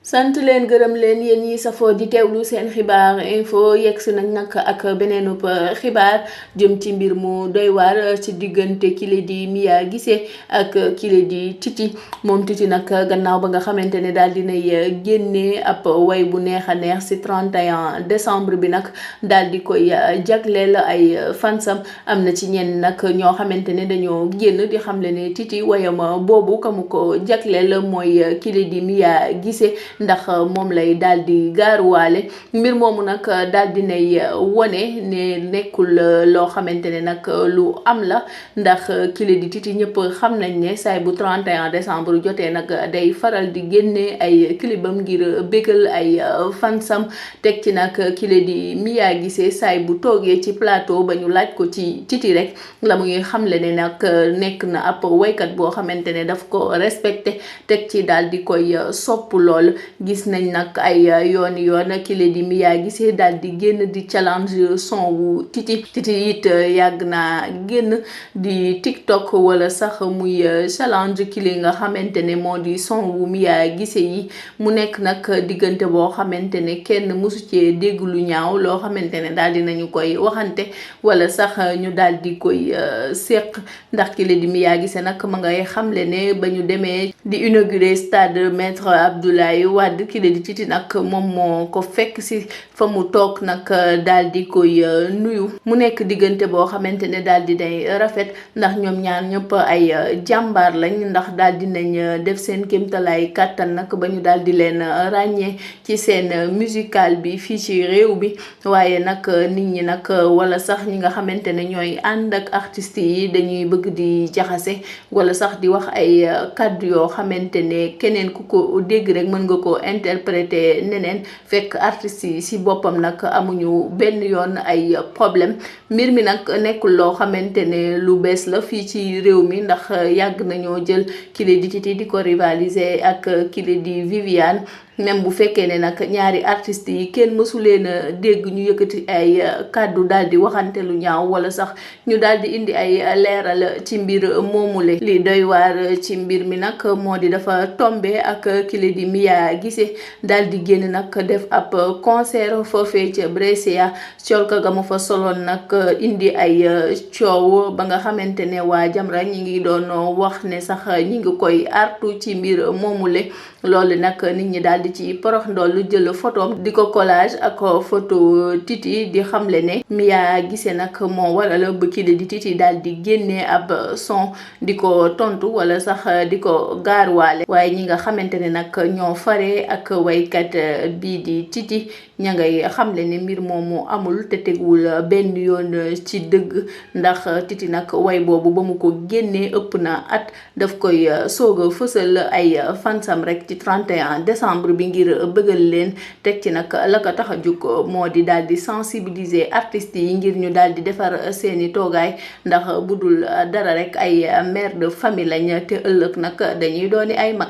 sant leen gërëm leen yéen ñi safoo di teewlu seen xibaar info yegsi nañ nag ak beneenub xibaar jëm ci mbir mu doy waar ci diggante kile di Mia Guissé ak kile di Titi moom Titi nag gannaaw ba nga xamante ne daal dinay génnee ab way bu neex a neex si 31 décembre bi nag daal di koy jagleel ay fansam am na ci ñenn nag ñoo xamante ne dañoo génn di xamle ne Titi wayam boobu ka mu ko jagleel mooy kile di Mia Guissé ndax moom lay daal di gaaruwaale mbir moomu nag daal di nay wone ne nekkul loo xamante ne nag lu am la ndax kile di Titi ñëpp xam nañ ne saay bu 31 décembre jotee nag day faral di génne ay clipam ngir bégal ay fansam teg ci nag kile di Mia Guissé saay bu toogee ci plateau ba ñu laaj ko ci Titi rek la muy xamle ne nag nekk na ab waykat boo xamante ne daf ko respecté teg ci daal di koy sopp lool. Gis nañ nag ay yoon kile di Mia Guissé daal di génn di challenge son wu Titi it yàgg naa génn di TikTok wala sax muy challenge kile nga xamante ne moo di son wu Mia Guissé yi mu nekk nag diggante boo xamante ne kenn mësu cee dégg lu ñaaw loo xamante ne daal di nañu koy waxante wala sax ñu daal di koy séq ndax kile di Mia Guissé nag ma ngay xamle ne ba ñu demee di inaugurer stade Maître Abdoulaye Wade kile di Titi nag moom moo ko fekk si fa mu toog nag daal di koy nuyu mu nekk diggante boo xamante ne daal di day rafet ndax ñoom ñaar ñëpp ay jàmbaar lañ ndax daal di nañ def seen kéemtalaay kàttan nag ba ñu daal di leen ràññee ci seen musical bi fii ci réew bi waaye nag nit ñi nag wala sax ñi nga xamante ne ñooy ànd ak artistes yi dañuy bëgg di jaxase wala sax di wax ay kàddu yoo xamante ne keneen ku ko dégg rek mën nga ko interpréter neneen fekk artistes yi si boppam nag amuñu benn yoon ay problème mbir mi nag nekkul loo xamante ne lu bees la fii ci réew mi ndax yàgg nañoo jël kile di Titi di ko rivaliser ak kile di Viviane même bu fekkee ne nag ñaari artistes yi kenn mësu leen a dégg ñu yëkkati ay kàddu daal di waxante lu ñaaw wala sax ñu daal di indi ay leeral ci mbir moomule li doy waar ci mbir mi nag moo di dafa tombé ak kile di Mia Guissé daal di génn nag def ab concert foofee ca Brescia colka ga mu fa soloon nag indi ay coow ba nga xamante ne waa Jamra ñi ngi doon wax ne sax ñi ngi koy artu ci mbir moomule loolu nag nit ñi daal di ci porox ndoll jël photom di ko collage ak photo Titi di xamle ne Mia Guissé nag moo waral ba kii di Titi daal di génnee ab son di ko tontu wala sax di ko gaaruwaale waaye ñi nga xamante ne nag ñoo fare ak waykat bii di Titi ña ngay xamle ne mbir moomu amul te tegwul benn yoon ci dëgg ndax Titi nag way boobu ba mu ko génnee ëpp na at daf koy soog a fësal ay fansam rek ci 31 décembre bi ngir bëggal leen teg ci nag la ko tax a jóg moo di daal di sensibiliser artistes yi ngir ñu daal di defar seeni toogaay ndax budul dara rek ay mère de famille lañ te ëllëg nag dañuy dooni ay mag